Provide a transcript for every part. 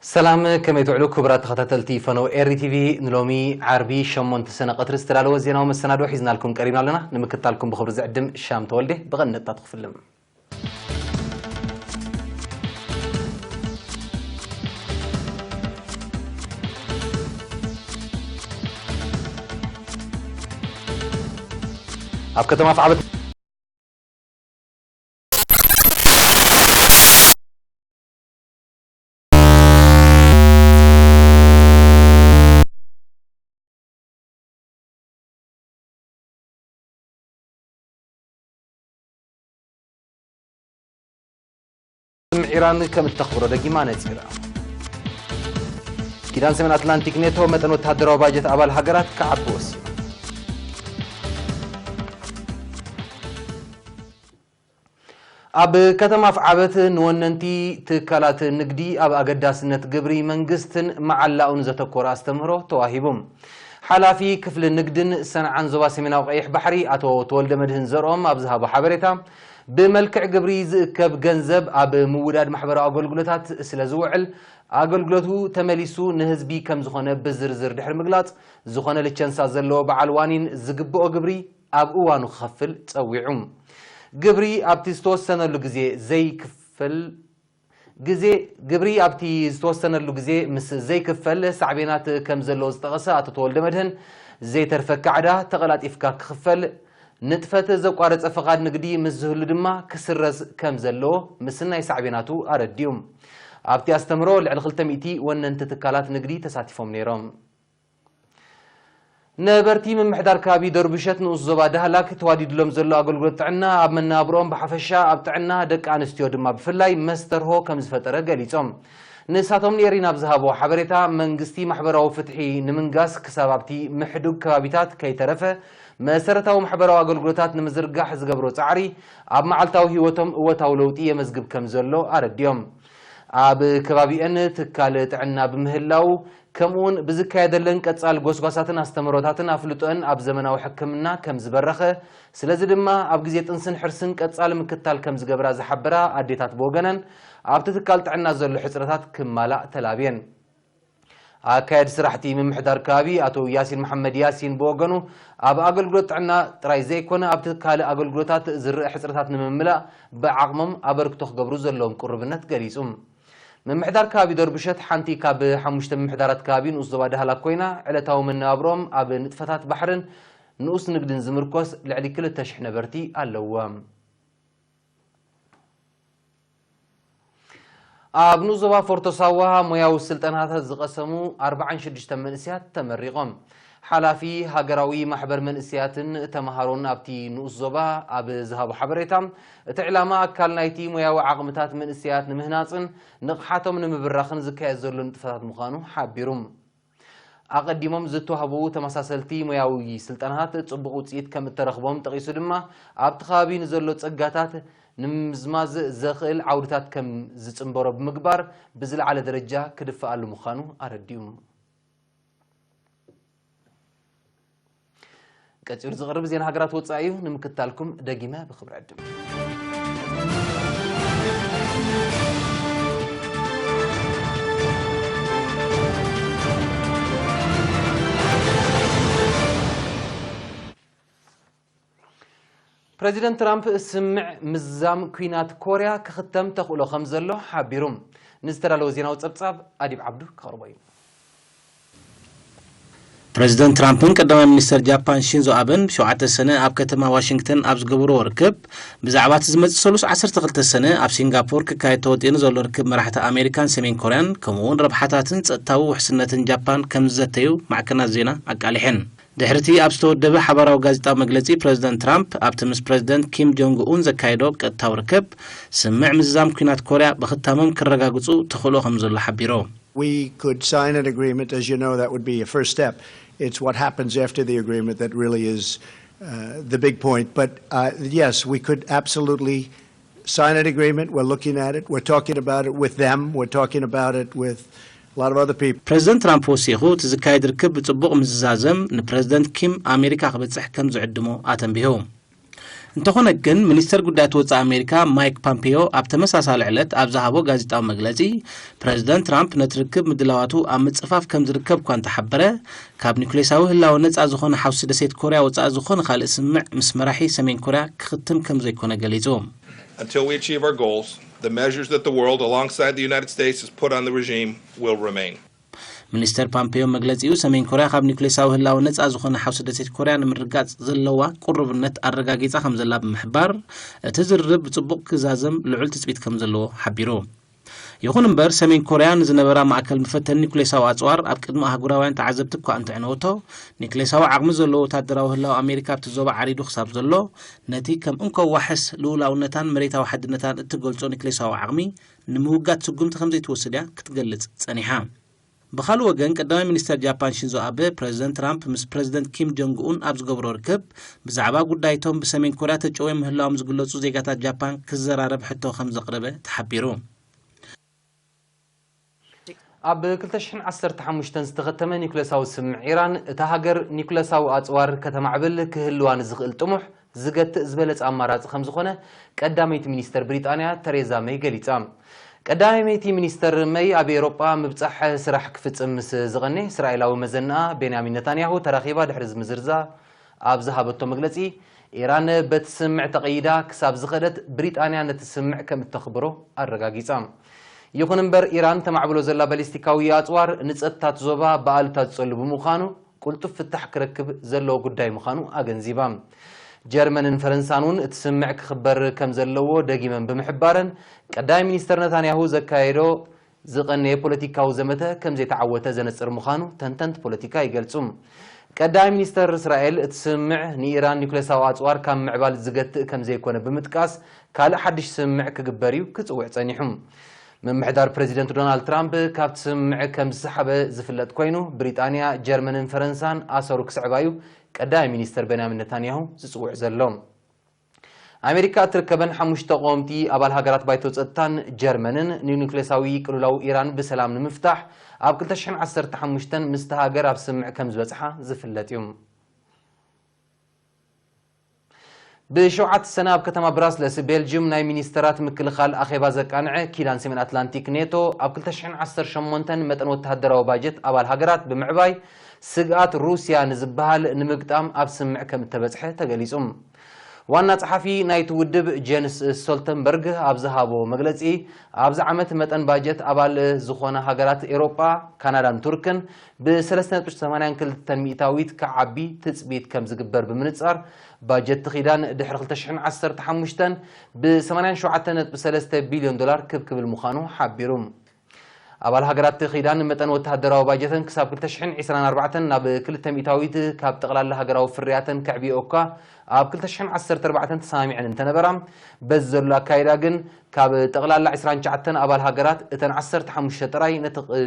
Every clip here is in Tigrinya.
ሰላም፣ ከመይ ትውዕሉ ክቡራት ተኸታተልቲ ፈነው ኤሪ ቲቪ? ንሎሚ ዓርቢ ሸሞንተ ሰነ ቀትሪ ዝተዳለወ ዜናዊ መሰናዶ ሒዝናልኩም ቀሪብና ኣለና። ንምክታልኩም ብኽብሪ ዝዕድም ሻም ተወልደ። ብቐንድነጥታ ትኽፍልም። ኣብ ከተማ ፍዓበት ኢራን ከም እተኽብሮ ደጊማ ነጺራ። ኪዳን ሰሜን ኣትላንቲክ ኔቶ መጠን ወተሃደራዊ ባጀት ኣባል ሃገራት ክዓቢ ወሲኑ። ኣብ ከተማ ፍዓበት ንወነንቲ ትካላት ንግዲ ኣብ ኣገዳስነት ግብሪ መንግስትን መዓላኡን ዘተኮረ ኣስተምህሮ ተዋሂቡ። ሓላፊ ክፍሊ ንግድን ሰንዓን ዞባ ሰሜናዊ ቀይሕ ባሕሪ ኣቶ ተወልደ መድህን ዘርኦም ኣብ ዝሃቦ ሓበሬታ፣ ብመልክዕ ግብሪ ዝእከብ ገንዘብ ኣብ ምውዳድ ማሕበራዊ ኣገልግሎታት ስለ ዝውዕል፣ ኣገልግሎቱ ተመሊሱ ንህዝቢ ከም ዝኾነ ብዝርዝር ድሕሪ ምግላጽ፣ ዝኾነ ልቸንሳ ዘለዎ በዓል ዋኒን ዝግብኦ ግብሪ ኣብ እዋኑ ክኸፍል ጸዊዑ። ግብሪ ኣብቲ ዝተወሰነሉ ግዜ ዘይክፈል ግዜ ግብሪ ኣብቲ ዝተወሰነሉ ግዜ ምስ ዘይክፈል ሳዕቤናት ከም ዘለዎ ዝጠቐሰ ኣቶ ተወልደ መድህን፣ ዘይተርፈካ ዕዳ ተቐላጢፍካ ክኽፈል፣ ንጥፈት ዘቋረጸ ፈቓድ ንግዲ ምስ ዝህሉ ድማ ክስረዝ ከም ዘለዎ ምስናይ ሳዕቤናቱ ኣረዲኡ። ኣብቲ ኣስተምህሮ ልዕሊ ክልተ ሚእቲ ወነንቲ ትካላት ንግዲ ተሳቲፎም ነይሮም። ነበርቲ ምምሕዳር ከባቢ ደርቡሸት ንኡስ ዞባ ዳህላክ ተዋዲድሎም ዘሎ ኣገልግሎት ጥዕና ኣብ መነባብሮኦም ብሓፈሻ ኣብ ጥዕና ደቂ ኣንስትዮ ድማ ብፍላይ መስተርሆ ከም ዝፈጠረ ገሊጾም። ንሳቶም ንኤሪና ብዝሃቦ ሓበሬታ መንግስቲ ማሕበራዊ ፍትሒ ንምንጋስ ክሳብ ኣብቲ ምሕዱግ ከባቢታት ከይተረፈ መሰረታዊ ማሕበራዊ ኣገልግሎታት ንምዝርጋሕ ዝገብሮ ጻዕሪ ኣብ መዓልታዊ ህይወቶም እወታዊ ለውጢ የመዝግብ ከም ዘሎ ኣረዲኦም። ኣብ ከባቢአን ትካል ጥዕና ብምህላው ከምኡውን ብዝካየደለን ቀጻል ጎስጓሳትን ኣስተምህሮታትን ኣፍልጦን ኣብ ዘመናዊ ሕክምና ከም ዝበረኸ፣ ስለዚ ድማ ኣብ ግዜ ጥንስን ሕርስን ቀጻሊ ምክትታል ከም ዝገብራ ዝሓበራ ኣዴታት ብወገነን ኣብቲ ትካል ጥዕና ዘሎ ሕጽረታት ክማላእ ተላብየን። ኣካየዲ ስራሕቲ ምምሕዳር ከባቢ ኣቶ ያሲን መሓመድ ያሲን ብወገኑ ኣብ ኣገልግሎት ጥዕና ጥራይ ዘይኮነ ኣብቲ ካልእ ኣገልግሎታት ዝረአ ሕጽረታት ንምምላእ ብዓቕሞም ኣበርክቶ ክገብሩ ዘለዎም ቅሩብነት ገሊጹ። ምምሕዳር ከባቢ ደርቡሸት ሓንቲ ካብ ሓሙሽተ ምምሕዳራት ከባቢ ንኡስ ዞባ ዳህላክ ኮይና፣ ዕለታዊ መነባብሮኦም ኣብ ንጥፈታት ባሕርን ንኡስ ንግድን ዝምርኮስ ልዕሊ ክልተ ሽሕ ነበርቲ ኣለውዋ። ኣብ ንኡስ ዞባ ፎርቶ ሳዋ ሞያዊ ስልጠናታት ዝቐሰሙ ኣርባዓን ሽዱሽተ መንእሰያት ተመሪቖም። ሓላፊ ሃገራዊ ማሕበር መንእሰያትን ተመሃሮን ኣብቲ ንኡስ ዞባ ኣብ ዝሃቦ ሓበሬታ፣ እቲ ዕላማ ኣካል ናይቲ ሞያዊ ዓቕምታት መንእሰያት ንምህናጽን ንቕሓቶም ንምብራኽን ዝካየድ ዘሎ ንጥፈታት ምዃኑ ሓቢሩ። ኣቐዲሞም ዝተዋህቡ ተመሳሰልቲ ሞያዊ ስልጠናታት ጽቡቕ ውጽኢት ከም እተረኽቦም ጠቒሱ ድማ፣ ኣብቲ ከባቢ ንዘሎ ጸጋታት ንምምዝማዝ ዘኽእል ዓውድታት ከም ዝጽንበሮ ብምግባር ብዝለዓለ ደረጃ ክድፍኣሉ ምዃኑ ኣረዲኡ። ቀጺሉ ዝቐርብ ዜና ሃገራት ወጻኢ እዩ። ንምክታልኩም ደጊመ ብኽብሪ ዕድም። ፕረዚደንት ትራምፕ ስምዕ ምዝዛም ኲናት ኮርያ ክኽተም ተኽእሎ ከም ዘሎ ሓቢሩ። ንዝተዳለወ ዜናዊ ጸብጻብ ኣዲብ ዓብዱ ከቕርቦ እዩ። ፕረዚደንት ትራምፕን ቀዳማይ ሚኒስተር ጃፓን ሺንዞ ኣበን ብሸውዓተ ሰነ ኣብ ከተማ ዋሽንግተን ኣብ ዝገበርዎ ርክብ፣ ብዛዕባ እቲ ዝመጽእ ሰሉስ ዓሰርተ ክልተ ሰነ ኣብ ሲንጋፖር ክካየድ ተወጢኑ ዘሎ ርክብ መራሕቲ ኣሜሪካን ሰሜን ኮርያን፣ ከምኡ'ውን ረብሓታትን ጸጥታዊ ውሕስነትን ጃፓን ከም ዝዘተዩ ማዕከናት ዜና ኣቃሊሐን። ድሕሪ'ቲ ኣብ ዝተወደበ ሓባራዊ ጋዜጣዊ መግለጺ፣ ፕረዚደንት ትራምፕ ኣብቲ ምስ ፕረዚደንት ኪም ጆንግ ኡን ዘካየዶ ቀጥታዊ ርክብ፣ ስምዕ ምዝዛም ኲናት ኮርያ ብኽታሞም ክረጋግጹ ተኽእሎ ከም ዘሎ ሓቢሩ። We could sign an agreement. As you know, that would be a first step. It's what happens after the agreement that really is uh, the big point. But uh, yes, we could absolutely sign an agreement. We're looking at it. We're talking about it with them. We're talking about it with a lot of other people. ፕረዚደንት ትራምፕ ወሲኹ፣ እቲ ዝካየድ ርክብ ብጽቡቕ ምዝዛዘም ንፕረዚደንት ኪም ኣሜሪካ ክበጽሕ ከም ዝዕድሞ ኣተንቢሁ። እንተኾነ ግን፣ ሚኒስተር ጉዳያት ወጻኢ ኣሜሪካ ማይክ ፖምፔዮ ኣብ ተመሳሳሊ ዕለት ኣብ ዝሃቦ ጋዜጣዊ መግለጺ፣ ፕረዚደንት ትራምፕ ነቲ ርክብ ምድላዋቱ ኣብ ምጽፋፍ ከም ዝርከብ እኳ እንተሓበረ፣ ካብ ኒኩሌሳዊ ህላወ ነጻ ዝኾነ ሓውሲ ደሴት ኮርያ ወጻኢ ዝኾነ ካልእ ስምምዕ ምስ መራሒ ሰሜን ኮርያ ክኽትም ከም ዘይኮነ ገሊጹ። Until we achieve our goals, the measures that the world alongside the United States has put on the regime will remain. ሚኒስተር ፓምፔዮ መግለጺኡ፣ ሰሜን ኮርያ ካብ ኒኩሌሳዊ ህላወ ነጻ ዝኾነ ሓውሲ ደሴት ኮርያ ንምርጋጽ ዘለዋ ቅሩብነት ኣረጋጊጻ ከም ዘላ ብምሕባር፣ እቲ ዝርርብ ብጽቡቕ ክዛዘም ልዑል ትጽቢት ከም ዘለዎ ሓቢሩ። ይኹን እምበር፣ ሰሜን ኮርያ ንዝነበራ ማእከል መፈተኒ ኒኩሌሳዊ ኣጽዋር ኣብ ቅድሚ ኣህጉራውያን ተዓዘብቲ እኳ እንተዕነወቶ፣ ኒኩሌሳዊ ዓቕሚ ዘለዎ ወታደራዊ ህላወ ኣሜሪካ ኣብቲ ዞባ ዓሪዱ ክሳብ ዘሎ፣ ነቲ ከም እንኮ ዋሕስ ልኡላውነታን መሬታዊ ሓድነታን እትገልጾ ኒኩሌሳዊ ዓቕሚ ንምውጋድ ስጉምቲ ከም ዘይትወስድ እያ ክትገልጽ ጸኒሓ። ብኻልእ ወገን፣ ቀዳማይ ሚኒስተር ጃፓን ሺንዞ ኣበ፣ ፕረዚደንት ትራምፕ ምስ ፕረዚደንት ኪም ጆንግ ኡን ኣብ ዝገብሮ ርክብ፣ ብዛዕባ ጉዳይቶም ብሰሜን ኮርያ ተጨውዮም ምህላዎም ዝግለጹ ዜጋታት ጃፓን ክዘራረብ ሕቶ ከም ዘቕረበ ተሓቢሩ። ኣብ ክልተ ሽሕን ዓሰርተ ሓሙሽተን ዝተኸተመ ኒኩለሳዊ ስምምዕ ኢራን፣ እታ ሃገር ኒኩለሳዊ ኣጽዋር ከተማዕብል ክህልዋ ንዝኽእል ጥሙሕ ዝገትእ ዝበለጸ ኣማራጺ ከም ዝኾነ ቀዳመይቲ ሚኒስተር ብሪጣንያ ተሬዛ መይ ገሊጻ። ቀዳመይቲ ሚኒስተር መይ ኣብ ኤውሮጳ ምብጻሕ ስራሕ ክፍጽም ምስ ዝቐነ እስራኤላዊ መዘናኣ ቤንያሚን ነታንያሁ ተራኺባ ድሕሪ ዝምዝርዛ ኣብ ዝሃበቶ መግለጺ፣ ኢራን በቲ ስምምዕ ተቐይዳ ክሳብ ዝኸደት ብሪጣንያ ነቲ ስምምዕ ከም እተኽብሮ ኣረጋጊጻ። ይኹን እምበር፣ ኢራን ተማዕብሎ ዘላ ባሊስቲካዊ ኣጽዋር ንጸጥታት ዞባ ብኣሉታ ዝጸሉ ብምዃኑ፣ ቅልጡፍ ፍታሕ ክረክብ ዘለዎ ጉዳይ ምዃኑ ኣገንዚባ። ጀርመንን ፈረንሳን እውን እቲ ስምምዕ ክኽበር ከም ዘለዎ ደጊመን ብምሕባረን፣ ቀዳማይ ሚኒስተር ነታንያሁ ዘካየዶ ዝቐነየ ፖለቲካዊ ዘመተ ከም ዘይተዓወተ ዘነጽር ምዃኑ ተንተንቲ ፖለቲካ ይገልጹ። ቀዳማይ ሚኒስተር እስራኤል፣ እቲ ስምምዕ ንኢራን ኒኩሌሳዊ ኣጽዋር ካብ ምዕባል ዝገትእ ከም ዘይኮነ ብምጥቃስ፣ ካልእ ሓድሽ ስምምዕ ክግበር እዩ ክጽውዕ ጸኒሑ። ምምሕዳር ፕረዚደንት ዶናልድ ትራምፕ ካብቲ ስምምዕ ከም ዝሰሓበ ዝፍለጥ ኮይኑ፣ ብሪጣንያ፣ ጀርመንን ፈረንሳን ኣሰሩ ክስዕባ እዩ ቀዳማይ ሚኒስተር ቤንያሚን ነታንያሁ ዝጽውዕ ዘሎ። ኣሜሪካ እትርከበን ሓሙሽተ ቆምቲ ኣባል ሃገራት ባይቶ ጸጥታን ጀርመንን፣ ንኒውክሌሳዊ ቅልውላው ኢራን ብሰላም ንምፍታሕ ኣብ ክልተ ሽሕን ዓሰርተ ሓሙሽተን ምስቲ ሃገር ኣብ ስምምዕ ከም ዝበጽሓ ዝፍለጥ እዩ። ብሸውዓተ ሰነ ኣብ ከተማ ብራስለስ ቤልጅዩም ናይ ሚኒስተራት ምክልኻል ኣኼባ ዘቃንዐ ኪዳን ሰሜን ኣትላንቲክ ኔቶ፣ ኣብ ክልተ ሽሕን ዓሰርተ ሸሞንተን መጠን ወተሃደራዊ ባጀት ኣባል ሃገራት ብምዕባይ ስግኣት ሩስያ ንዝበሃል ንምግጣም ኣብ ስምምዕ ከም እተበጽሐ ተገሊጹ። ዋና ጸሓፊ ናይቲ ውድብ ጀንስ ስቶልተንበርግ ኣብ ዝሃቦ መግለጺ፣ ኣብዚ ዓመት መጠን ባጀት ኣባል ዝኾና ሃገራት ኤውሮጳ፣ ካናዳን ቱርክን ብሰለስተ ነጥቢ ሰማንያን ክልተን ሚእታዊት ክዓቢ ትጽቢት ከም ዝግበር ብምንጻር፣ ባጀት ኪዳን ድሕሪ ክልተ ሽሕን ዓሰርተ ሓሙሽተን ብ ሰማንያን ሸውዓተን ነጥቢ ሰለስተ ቢልዮን ዶላር ክብ ክብል ምዃኑ ሓቢሩ። ኣባል ሃገራት ኪዳን መጠን ወተሃደራዊ ባጀተን ክሳብ ክልተ ሽሕን ዕስራን ኣርባዕተን ናብ ክልተ ሚእታዊት ካብ ጠቕላላ ሃገራዊ ፍርያተን ከዕብዮ እኳ ኣብ ክልተ ሽሕን ዓሰርተ ኣርባዕተን ተሰማሚዐን እንተነበራ፣ በዚ ዘሎ ኣካይዳ ግን ካብ ጠቕላላ ዕስራን ትሽዓተን ኣባል ሃገራት እተን ዓሰርተ ሓሙሽተ ጥራይ ነቲ ቅ-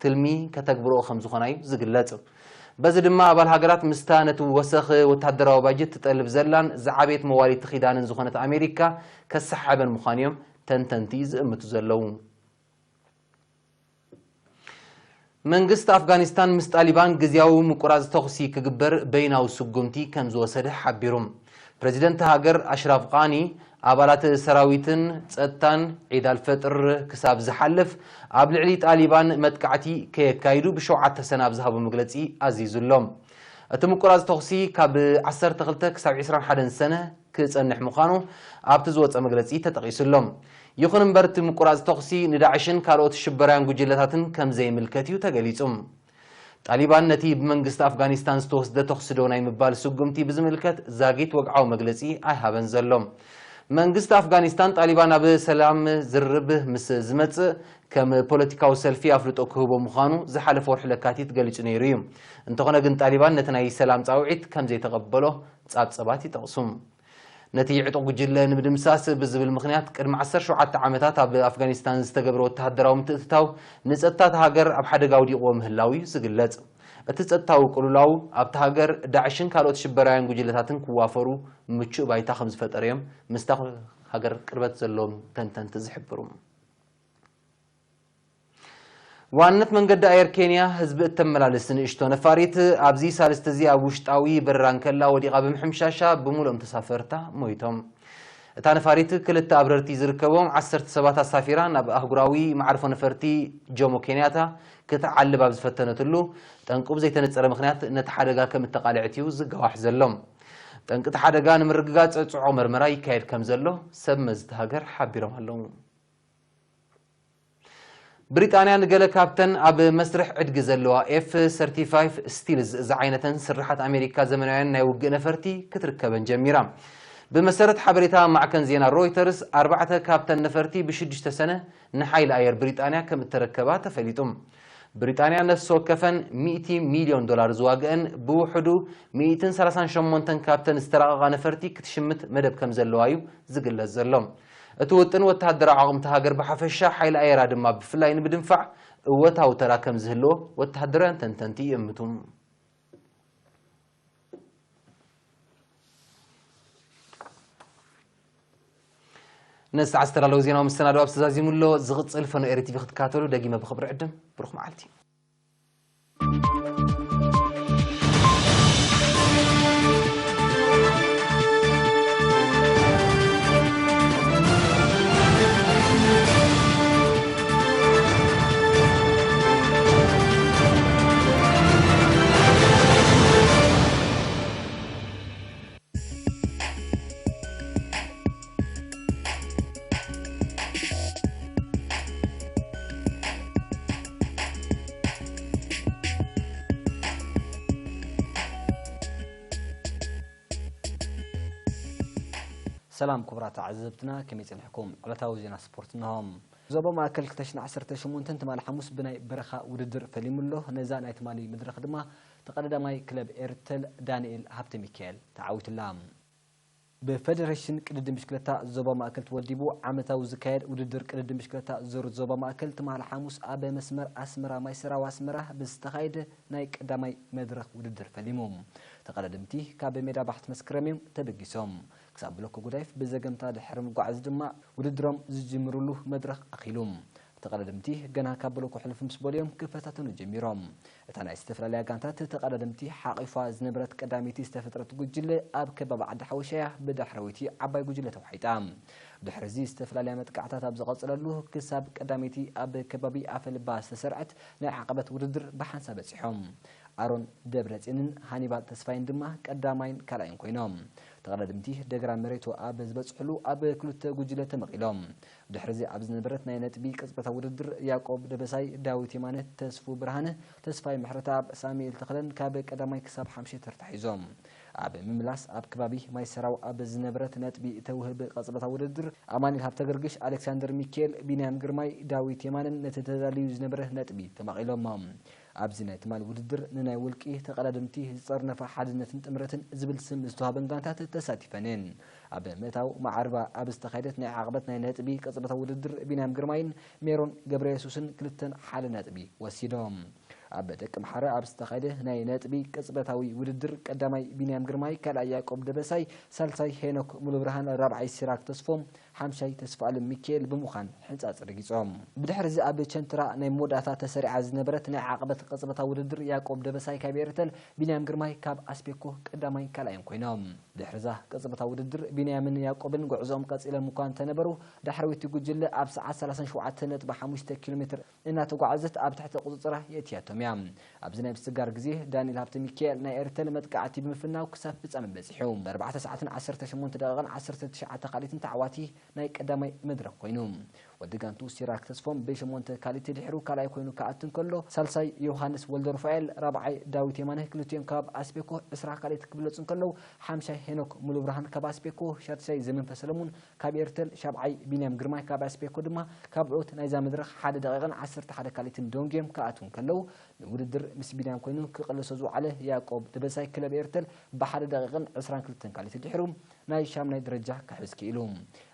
ትልሚ ከተግብርኦ ከም ዝኾና እዩ ዝግለጽ። በዚ ድማ ኣባል ሃገራት ምስታ ነቲ ወሰኽ ወተሃደራዊ ባጀት ትጠልብ ዘላን ዝዓበየት መዋሊት ኪዳንን ዝኾነት ኣሜሪካ ከሰሓበን ምዃኑ እዮም ተንተንቲ ዝእምቱ ዘለዉ። መንግስቲ ኣፍጋኒስታን ምስ ጣሊባን ግዝያዊ ምቁራጽ ተኹሲ ክግበር በይናዊ ስጉምቲ ከም ዝወሰደ ሓቢሩ። ፕረዚደንት ሃገር ኣሽራፍ ቃኒ ኣባላት ሰራዊትን ጸጥታን ዒድ ኣልፈጥር ክሳብ ዝሓልፍ ኣብ ልዕሊ ጣሊባን መጥቃዕቲ ከየካይዱ ብሸውዓተ ሰነ ኣብ ዝሃቦ መግለጺ ኣዚዙ ኣሎ። እቲ ምቁራጽ ተኹሲ ካብ ዓሰርተ ክልተ ክሳብ ዕስራን ሓደን ሰነ ክጸንሕ ምዃኑ ኣብቲ ዝወጸ መግለጺ ተጠቒሱ ኣሎ። ይኹን እምበር እቲ ምቁራጽ ተኹሲ ንዳዕሽን ካልኦት ሽበራውያን ጉጅለታትን ከም ዘይምልከት እዩ ተገሊጹ። ጣሊባን ነቲ ብመንግስቲ ኣፍጋኒስታን ዝተወስደ ተኹሲ ዶ ናይ ምባል ስጉምቲ ብዝምልከት ዛጊት ወግዓዊ መግለጺ ኣይሃበን ዘሎ። መንግስቲ ኣፍጋኒስታን ጣሊባን ኣብ ሰላም ዝርርብ ምስ ዝመጽእ ከም ፖለቲካዊ ሰልፊ ኣፍልጦ ክህቦ ምዃኑ ዝሓለፈ ወርሒ ለካቲት ገሊጹ ነይሩ እዩ። እንተኾነ ግን ጣሊባን ነቲ ናይ ሰላም ጻውዒት ከም ዘይተቐበሎ ጻብጸባት ይጠቕሱ። ነቲ ዕጡቕ ጉጅለ ንምድምሳስ ብዝብል ምኽንያት ቅድሚ ዓሰርተ ሸውዓተ ዓመታት ኣብ ኣፍጋኒስታን ዝተገብረ ወተሃደራዊ ምትእትታው ንጸጥታ እታ ሃገር ኣብ ሓደጋ ኣውዲቕዎ ምህላው እዩ ዝግለጽ። እቲ ጸጥታዊ ቅልውላው ኣብታ ሃገር ዳዕሽን ካልኦት ሽበራውያን ጉጅለታትን ክዋፈሩ ምቹእ ባይታ ከም ዝፈጠረ እዮም ምስታ ሃገር ቅርበት ዘለዎም ተንተንቲ ዝሕብሩ። ዋነት መንገዲ ኣየር ኬንያ ህዝቢ እተመላልስ ንእሽቶ ነፋሪት ኣብዚ ሳልስቲ እዚ ኣብ ውሽጣዊ በረራ እንከላ ወዲቓ ብምሕምሻሻ ብምሉኦም ተሳፈርታ ሞይቶም። እታ ነፋሪት ክልተ ኣብረርቲ ዝርከቦም ዓሰርተ ሰባት ኣሳፊራ ናብ ኣህጉራዊ መዓርፎ ነፈርቲ ጆሞ ኬንያታ ክትዓልብ ኣብ ዝፈተነትሉ ጠንቁ ብዘይተነጸረ ምኽንያት ነቲ ሓደጋ ከም እተቓልዐት እዩ ዝገዋሕ ዘሎ። ጠንቂ እቲ ሓደጋ ንምርግጋጽ ጽዑቕ መርመራ ይካየድ ከም ዘሎ ሰብ መዚ እቲ ሃገር ሓቢሮም ኣለዉ። ብሪጣንያ ንገለ ካብተን ኣብ መስርሕ ዕድጊ ዘለዋ ኤፍ ሰርቲፋይቭ ስቲልዝ ዝዓይነተን ስርሓት ኣሜሪካ ዘመናውያን ናይ ውግእ ነፈርቲ ክትርከበን ጀሚራ። ብመሰረት ሓበሬታ ማዕከን ዜና ሮይተርስ፣ ኣርባዕተ ካብተን ነፈርቲ ብሽዱሽተ ሰነ ንሓይሊ ኣየር ብሪጣንያ ከም እተረከባ ተፈሊጡ። ብሪጣንያ ነፍሲ ወከፈን ሚእቲ ሚልዮን ዶላር ዝዋግአን ብውሕዱ ሚእትን ሰላሳን ሸሞንተን ካብተን ዝተራቐቓ ነፈርቲ ክትሽምት መደብ ከም ዘለዋ እዩ ዝግለጽ ዘሎ። እቲ ውጥን ወተሃደራዊ ዓቕምቲ ሃገር ብሓፈሻ፣ ሓይሊ ኣየራ ድማ ብፍላይ ንምድንፋዕ እወታዊ ተራ ከም ዝህልዎ ወተሃደራውያን ተንተንቲ ይእምቱ። ነዚ ሰዓት ዝተዳለወ ዜናዊ መሰናድኦ ኣብዚ ተዛዚሙ ኣሎ። ዝቕጽል ፈኖ ኤሪ ቲቪ ክትከታተሉ ደጊመ ብኽብሪ ዕድም። ብሩኽ መዓልቲ። ሰላም ክቡራት ተዓዘብትና፣ ከመይ ጸኒሕኩም? ዕለታዊ ዜና ስፖርት እንሆ። ዞባ ማእከል ክልተ ሽሕን ዓሰርተ ሸሞንተን ትማሊ ሓሙስ ብናይ በረኻ ውድድር ፈሊሙ ኣሎ። ነዛ ናይ ትማሊ መድረኽ ድማ ተቐዳዳማይ ክለብ ኤርተል ዳንኤል ሃብተ ሚካኤል ተዓዊቱላ። ብፌደሬሽን ቅድድም ብሽክለታ ዞባ ማእከል ተወዲቡ ዓመታዊ ዝካየድ ውድድር ቅድድም ብሽክለታ ዙር ዞባ ማእከል ትማሊ ሓሙስ ኣብ መስመር ኣስመራ ማይ ሰራው ኣስመራ ብዝተኻየደ ናይ ቀዳማይ መድረኽ ውድድር ፈሊሙ። ተቐዳደምቲ ካብ ሜዳ ባሕቲ መስከረም እዮም ተበጊሶም። ክሳብ ብሎኮ ጉዳይፍ ብዘገምታ ድሕሪ ምጓዓዝ ድማ ውድድሮም ዝጅምርሉ መድረኽ ኣኺሉ። ተቐዳደምቲ ገና ካብ ብሎኮ ሕልፍ ምስ በሉ እዮም ክፈታተኑ ጀሚሮም። እታ ናይ ዝተፈላለያ ጋንታት ተቐዳደምቲ ሓቒፋ ዝነበረት ቀዳመይቲ ዝተፈጥረት ጉጅለ ኣብ ከባቢ ዓዲ ሓወሻያ ብዳሕረወይቲ ዓባይ ጉጅለ ተዋሒጣ። ድሕሪ እዚ ዝተፈላለያ መጥቃዕታት ኣብ ዝቐጸለሉ ክሳብ ቀዳመይቲ ኣብ ከባቢ ኣፈልባ ዝተሰርዐት ናይ ዓቐበት ውድድር ብሓንሳብ በጺሖም። ኣሮን ደብረጽዮንን ሃኒባል ተስፋይን ድማ ቀዳማይን ካልኣይን ኮይኖም። ተቐዳደምቲ ደገራ መሬቱ ኣብ ዝበጽሕሉ ኣብ ክልተ ጉጅለ ተመቒሎም። ድሕሪ እዚ ኣብ ዝነበረት ናይ ነጥቢ ቅጽበታዊ ውድድር ያዕቆብ ደበሳይ፣ ዳዊት የማነ፣ ተስፉ ብርሃነ፣ ተስፋይ ምሕረተኣብ፣ ሳሙኤል ተኽለን ካብ ቀዳማይ ክሳብ ሓምሻይ ተርታ ሒዞም። ኣብ ምምላስ ኣብ ከባቢ ማይ ሰራው ኣብ ዝነበረት ነጥቢ ተውህብ ቅጽበታዊ ውድድር ኣማኑኤል ሃብተገርግሽ፣ ኣሌክሳንደር ሚካኤል፣ ቢንያም ግርማይ፣ ዳዊት የማነን ነቲ ተዳልዩ ዝነበረ ነጥቢ ተማቒሎሞ። ኣብዚ ናይ ትማሊ ውድድር ንናይ ውልቂ ተቐዳደምቲ ዝጸርነፈ ሓድነትን ጥምረትን ዝብል ስም ዝተዋህበን ጋንታት ተሳቲፈን እየን። ኣብ ምእታው ማዕርባ ኣብ ዝተኻየደት ናይ ዓቕበት ናይ ነጥቢ ቅጽበታዊ ውድድር ቢንያም ግርማይን ሜሮን ገብረየሱስን ክልተን ሓደ ነጥቢ ወሲዶም። ኣብ ደቂ ምሓረ ኣብ ዝተኻየደ ናይ ነጥቢ ቅጽበታዊ ውድድር ቀዳማይ ቢንያም ግርማይ፣ ካልኣይ ያዕቆብ ደበሳይ፣ ሳልሳይ ሄኖክ ሙሉብርሃን፣ ራብዓይ ሲራክ ተስፎም፣ ሓምሻይ ተስፋኣለም ሚካኤል ብምዃን ሕንጻጽ ረጊጾም። ብድሕሪ እዚ ኣብ ቸንትራ ናይ መወዳእታ ተሰሪዓ ዝነበረት ናይ ዓቕበት ቅጽበታዊ ውድድር ያዕቆብ ደበሳይ ካብ ኤርተል፣ ቢንያም ግርማይ ካብ ኣስፔኮ ቀዳማይን ካልኣይን ኮይኖም። ድሕሪ እዛ ቅጽበታዊ ውድድር ቢንያምን ያዕቆብን ጉዕዞኦም ቀጺሎም እኳ እንተነበሩ፣ ዳሕረወይቲ ጉጅለ ኣብ ሰዓት ሰላሳን ሸውዓተን ነጥቢ ሓሙሽተ ኪሎ ሜትር እናተጓዓዘት ኣብ ትሕቲ ቁጽጽራ የእትያቶም እያ። ኣብዚ ናይ ምስግጋር ግዜ ዳንኤል ሃብተ ሚካኤል ናይ ኤርተል መጥቃዕቲ ብምፍናው ክሳብ ፍጻመ በጺሑ። ብኣርባዕተ ሰዓትን ዓሰርተ ሸሞንተ ደቂቕን ዓሰርተ ትሽዓተ ካልኢትን ተዓዋቲ ናይ ቀዳማይ መድረኽ ኮይኑ። ወዲ ጋንቱ ሲራክ ተስፎም ብሸሞንተ ካልኢት ድሕሩ ካልኣይ ኮይኑ ክኣቱ እንከሎ፣ ሳልሳይ ዮሃንስ ወልደሩፋኤል፣ ራብዓይ ዳዊት የማነ ክልቲኦም ካብ ኣስቤኮ ዕስራ ካልኢት ክብለጹ እንከለዉ፣ ሓምሻይ ሄኖክ ሙሉብርሃን ካብ ኣስቤኮ፣ ሻድሻይ ዘመንፈ ሰለሙን ካብ ኤርተል፣ ሻብዓይ ቢንያም ግርማይ ካብ ኣስቤኮ ድማ ካብ ዕወት ናይዛ መድረኽ ሓደ ደቂቕን ዓሰርተ ሓደ ካልኢትን ደንጉዮም ክኣትዉ እንከለዉ፣ ንውድድር ምስ ቢንያም ኮይኑ ክቕልሶ ዝወዓለ ያዕቆብ ደበሳይ ክለብ ኤርተል ብሓደ ደቂቕን ዕስራን ክልተን ካልኢት ድሕሩ ናይ ሻምናይ ደረጃ ክሕዝ ክኢሉ።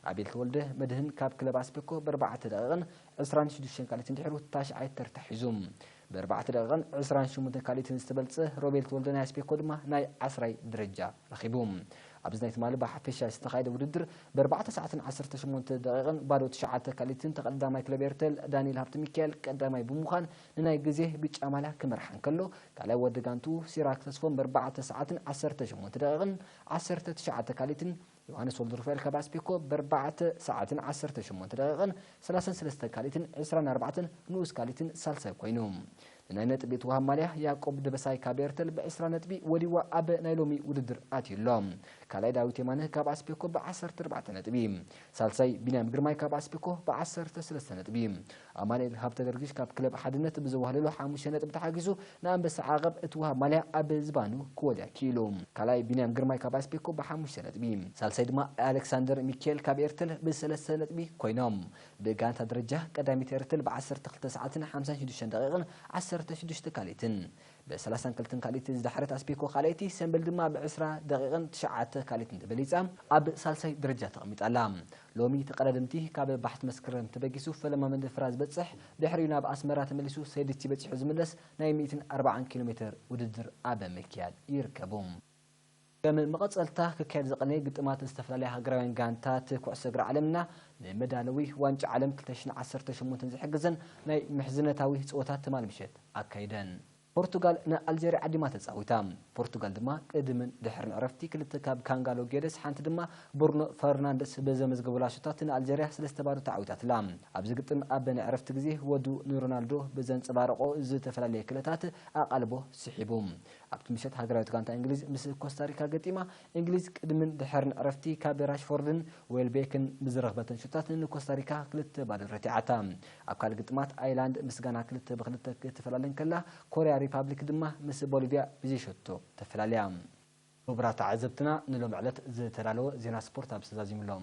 ኣቤል ተወልደ መድህን ካብ ክለብ ኣስቤኮ ብኣርባዕተ ደቂቕን ዕስራን ሽዱሽተን ካልኢትን ድሕሩ ታሽዓይ ተርታ ሒዙ። ብኣርባዕተ ደቂቕን ዕስራን ሸሞንተን ካልኢትን ዝተበልጸ ሮቤል ተወልደ ናይ ኣስቤኮ ድማ ናይ ዓስራይ ደረጃ ረኺቡ። ኣብዚ ናይ ትማሊ ብሓፈሻ ዝተኻየደ ውድድር ብ4 ሰዓትን ዓሰርተ ሸሞንተ ደቂቕን ባዶ ትሽዓተ ካልኢትን ተቐዳማይ ክለብ ኤርተል ዳንኤል ሃብተ ሚካኤል ቀዳማይ ብምዃን ንናይ ግዜ ብጫ ማልያ ክመርሓ እንከሎ፣ ካልኣይ ወዲ ጋንቱ ሲራክ ተስፎም ብ4 ሰዓትን ዓሰርተ ሸሞንተ ደቂቕን ዓሰርተ ትሽዓተ ካልኢትን ዮሃንስ ወልደሩፋኤል ካብ ኣስፔኮ ብ4 ሰዓትን ዓሰርተ ሸሞንተ ደቂቕን ሰላሳን ሰለስተ ካልኢትን ዕስራን ኣርባዕተን ንኡስ ካልኢትን ሳልሳይ ኮይኑ። ንናይ ነጥቢ እትወሃብ ማልያ ያዕቆብ ደበሳይ ካብ ኤርተል ብ20 ነጥቢ ወዲዋ ኣብ ናይ ሎሚ ውድድር ኣትዩ ኣሎ። ካልኣይ ዳዊት የማነ ካብ ኣስፔኮ ብ14 ነጥቢ፣ ሳልሳይ ቢንያም ግርማይ ካብ ኣስፔኮ ብ13 ነጥቢ፣ ኣማኑኤል ሃብተ ገርግሽ ካብ ክለብ ሓድነት ብዘዋህለሎ ሓሙሽተ ነጥቢ ተሓጊዙ ንኣንበሳ ዓቐብ እትወሃብ ማልያ ኣብ ዝባኑ ክወልያ ክኢሉ። ካልኣይ ቢንያም ግርማይ ካብ ኣስፔኮ ብሓሙሽተ ነጥቢ፣ ሳልሳይ ድማ ኣሌክሳንደር ሚካኤል ካብ ኤርተል ብሰለስተ ነጥቢ ኮይኖም ብጋንታ ደረጃ ቀዳሚት ኤርትል ብ12 ሰዓትን ሓምሳን ሽዱሽተን ደቂቕን ዓሰርተ ሽዱሽተ ካልኢትን፣ ብ32 ካልኢት ዝዳሕረት ኣስፔኮ ካልኣይቲ፣ ሰምበል ድማ ብ20 ደቂቕን ትሽዓተ ካልኢትን ተበሊጻ ኣብ ሳልሳይ ደረጃ ተቐሚጣ ኣላ። ሎሚ ተቐዳደምቲ ካብ ባሕቲ መስከረም ተበጊሱ ፈለማ መንደፈራ ዝበጽሕ፣ ድሕሪኡ ናብ ኣስመራ ተመሊሱ ሰይድቲ በጺሑ ዝምለስ ናይ ሚእትን ኣርባዓን ኪሎ ሜትር ውድድር ኣብ ምክያድ ይርከቡ። ከም መቐጸልታ ክካየድ ዝቐነየ ግጥማት ዝተፈላለያ ሃገራውያን ጋንታት ኩዕሶ እግሪ ዓለምና ንመዳለዊ ዋንጫ ዓለም ክልተ ሽሕን ዓሰርተ ሸሞንተን ዝሕግዘን ናይ ምሕዝነታዊ ጸወታት ትማል ምሸት ኣካይደን። ፖርቱጋል ንኣልጀርያ ዓዲማ ተጻዊታ። ፖርቱጋል ድማ ቅድምን ድሕርን ዕረፍቲ ክልተ ካብ ካንጋሎ ጌደስ ሓንቲ ድማ ብሩኖ ፈርናንደስ ብዘመዝገቡላ ሹታት ንኣልጀርያ ሰለስተ ባዶ ተዓዊታትላ። ኣብዚ ግጥም ኣብ ናይ ዕረፍቲ ግዜ ወዱ ንሮናልዶ ብዘንጸባረቖ ዝተፈላለየ ክእለታት ኣቓልቦ ስሒቡ። ኣብቲ ምሸት ሃገራዊት ጋንታ እንግሊዝ ምስ ኮስታሪካ ገጢማ። እንግሊዝ ቅድምን ድሕርን ዕረፍቲ ካብ ራሽፎርድን ዌልቤክን ብዝረኽበተን ሹታት ንኮስታሪካ ክልተ ባዶ ረቲዓታ። ኣብ ካልእ ግጥማት ኣይላንድ ምስ ጋና ክልተ ብ2 ክትፈላለ እንከላ፣ ኮርያ ሪፓብሊክ ድማ ምስ ቦሊቪያ ብዘይሸቶ ተፈላለያ። ክቡራት ተዓዘብትና፣ ንሎም ዕለት ዝተዳለወ ዜና ስፖርት ኣብ ዝተዛዚሙ ኣሎ።